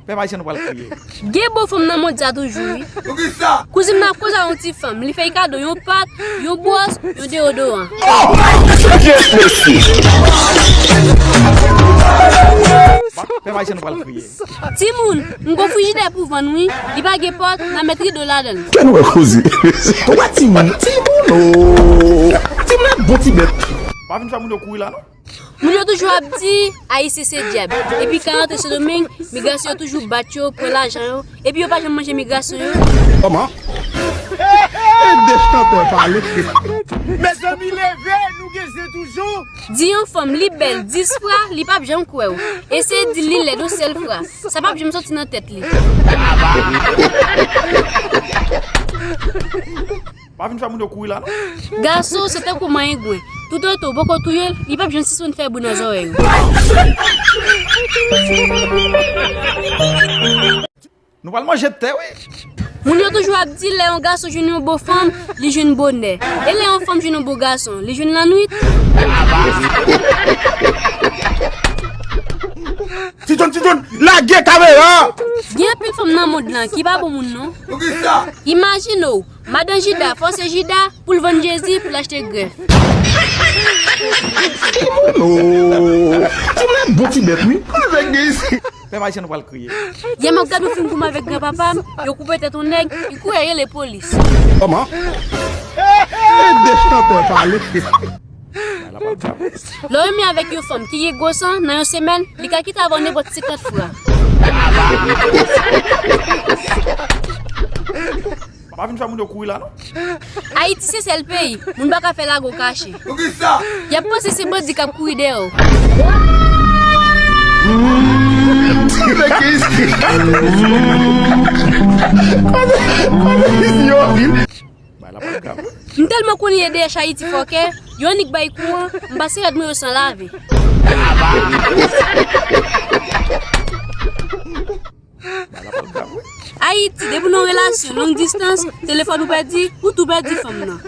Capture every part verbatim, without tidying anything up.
Pèp ayisyen nou pral kriye. Gen bo fanm nan mond sa toujou, wi. Kouzin m nan ap koze ak yon ti fanm, li fè l kado yon pat, yon bwòs, yon deyodoran. Pèp ayisyen nou pral kriye. Timoun, m gon frijidè pou vann, wi. Li pa gen pòt, n a met rido ladan l. Kè nou wè koze. Twa timoun, timoun, oh. Timoun ap bon ti bèt. Pa vin fè moun yo kouri la, non. Moun yo toujou ap di, Ayisyen se dyab. Epi kan yo antre Sendomeng, migrasyon yo toujou bat yo, pran lajan yo. Epi yo pa janm manje migrasyon yo. Kòman? E de chantè pale. Mezanmi, leve, nou gen zen toujou. Di yon fanm li bèl dis fwa, li p ap janm kwè w. Eseye di l li lèd yon sèl fwa. Sa p ap janm soti nan tèt li. Pa vin fè moun yo kouri la, non. Gason, se tankou mayengwen. Toutotan w poko touye l, li p ap janm sispann fè bri nan zòrèy ou. Nou pral manje tè, wi. Moun yo toujou ap di, lè yon gason jwenn yon bon fanm, li jwenn bonè. E lè yon fanm jwenn yon bon gason, li jwenn lannwit. Ti John, Ti John, lage kamera! Gen anpil fanm nan mond lan ki pa bon moun, non. Imajine w, madan Jida fòse Jida pou l vann Jezi pou l achte grèf. Oh, ti moun bon ti bèt, wi. Avèk de isi. Pèp ayisyen nou pral kriye. Yè m ap gade yon fim goumen avèk granpapa m, yo koupe tèt yon nèg, li kouri al rele polis. Kòman? E de chantè pale. Lè w renmen avèk yon fanm ki gen gwo san, nan yon semèn, li ka kite avè w nenpòt senkant fwa. Pa vin fè moun yo kouri la, non. Ayiti se sèl peyi, moun pa ka fè lago kache. Y ap panse se bandi k ap kouri dèyè w. M tèlman konn ye D H Ayiti fòkè, yo annik bay kouran, m pase rèd mwen yo san lave. Ayiti, depi w nan yon relasyon long distance, telefòn ou pèdi, ou tou pèdi fanm nan.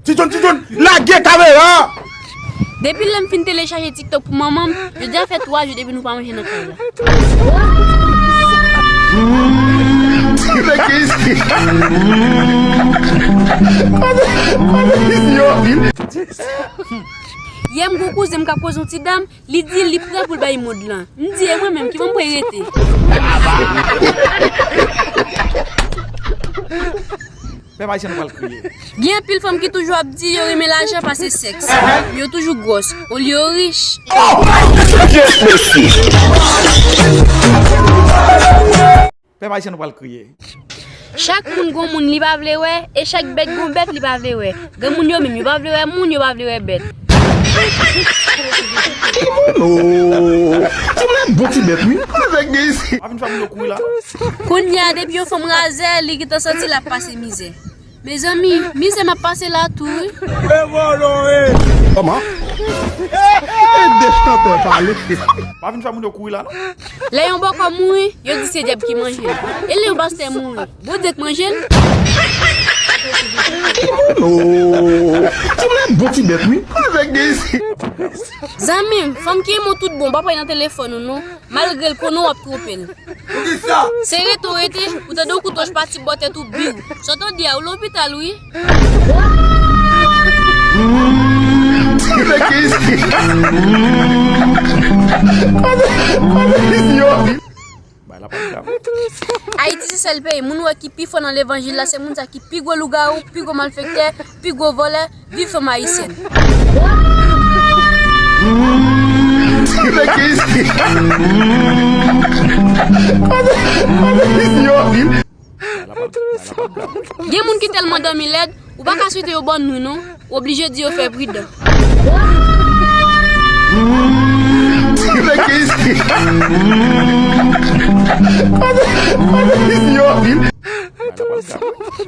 Ti John, Ti John, lage kamera! Depi lè m fin telechaje TikTok pou manman m, jodi a fè twa jou depi nou pa manje nan kay la. Yè m gon kouzen m k ap koze yon ti dam, li di li prè pou l bay mond lan. M di e mwen menm, ki bò m prè rete? Pèp ayisyen nou pral kriye. Gen anpil fanm ki toujou ap di yo renmen lajan pase sèks. Yo toujou gwòs, olye yo rich. Pèp ayisyen nou pral kriye. Chak moun gon moun li pa vle wè, e chak bèt gon bèt li pa vle wè. Granmoun yo menm, yo pa vle wè moun, yo pa vle wè bèt. Oh, ti moun bon ti bèt, wi. Avèk de isi. Pa vin fè moun yo kouri la, non. Kounye a, depi yon fanm razè, li gentan santi l ap pase mizè. Mezanmi, mizè m ap pase la tou, wi. Kòman? E de chantè pale. Pa vin fè moun yo kouri la, non. Lè yon bòkò mouri, yo di se dyab ki manje l. E lè yon pastè mouri, Bondye k manje l. Oh, ti moun bon ti bèt, wi. Avèk de isi. Zanmi m, fanm ki renmen w tout bon, pa pale nan telefòn ou non. Malgre l konnen w ap twonpe l. Se rete w rete, ou tande yon kouto ch pati bò tèt ou biw. Sa w tande a, ou lopital wi. Ayiti se sèl peyi, moun wè ki pi fò nan levanjil la, se moun sa ki pi gwo lougawou, pi gwo malfektè, pi gwo vòlè, viv fanm ayisyèn. Gen moun ki tèlman dòmi lèd, ou pa ka swete yo bòn nwi non, ou oblije di yo fè pridan.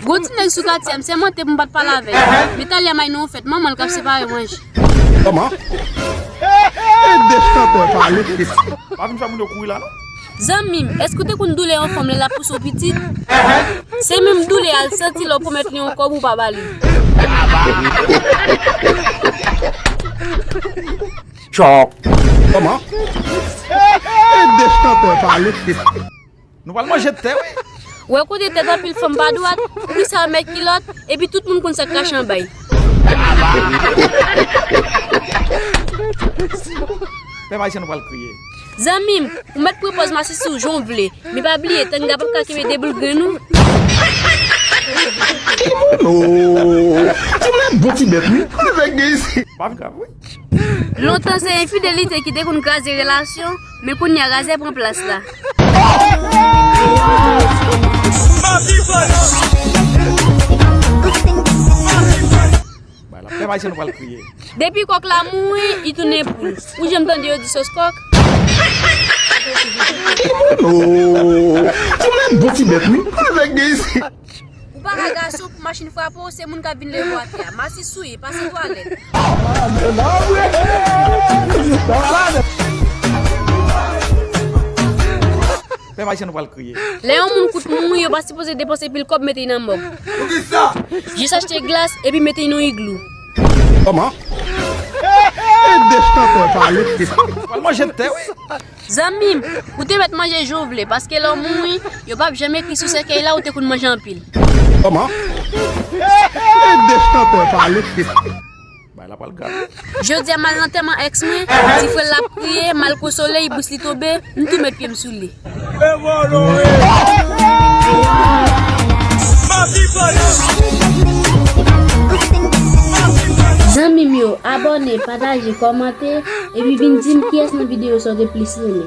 Gon ti nèg sou katye a, m sèmante pou m pa t pale avè l. Men talè a m al nan yon fèt, manman l k ap separe manje. Kòman? E de chantè pale. Pa vin fè moun yo kouri la non. Zanmi m, èske w te konn doulè yon fanm lè l ap pouse w pitit? Se menm doulè a l santi lè w pwomèt li yon kòb ou pa ba li. Chòk. Kòman? Ede chantè pale. Nou pral manje tè, wi. Wè kote tèt anpil fanm pa dwat, poukisa yo met kilòt, epi tout moun konn sa k kache anba l. Pèp ayisyen, nou pral kriye. Zanmi m, ou mèt pran pòz masisi w jan w vle, men pa bliye tanga p ap ka kenbe de boul grenn ou. Oh, ti moun bon ti bèt, wi. Nèg gen isi. Pa vin grav, wi. Lontan se enfidelite ki te konn kraze relasyon, men kounye a razè pran plas la. Bay la, pèp ayisyen, nou pral kriye. Depi kòk la mouri, li tounen poul. Ou janm tande yo di sòs kòk? Oh, ti moun bon ti bèt, wi. Nèg gen isi. Ou pa ka gason pou machin frape w, se moun k ap vin leve w atè a. Masisi w ye, pase twalèt. Pèp ayisyen, nou pral kriye. Lè yon moun kout mouri, yo pa sipoze depanse pil kòb mete l nan mòg. Poukisa? Jis achte glas epi mete l nan iglou. Kòman? Ede chantè pale. Pral manje tè, wi. Zanmi m, ou te mèt manje jan w vle, paske lè w mouri, yo p ap janm ekri sou sèkèy la ou te konn manje anpil. Kòman? Ede chantè pale. Bay la pral grav. Jodi a m al nan antèman èks mwen, ti frè l ap kriye, m al konsole l, bous li tonbe, m tou met pye m sou li. Zanmi m yo, abòne, pataje, kòmante, epi vin di m kiyès nan videyo sa w te plis renmen.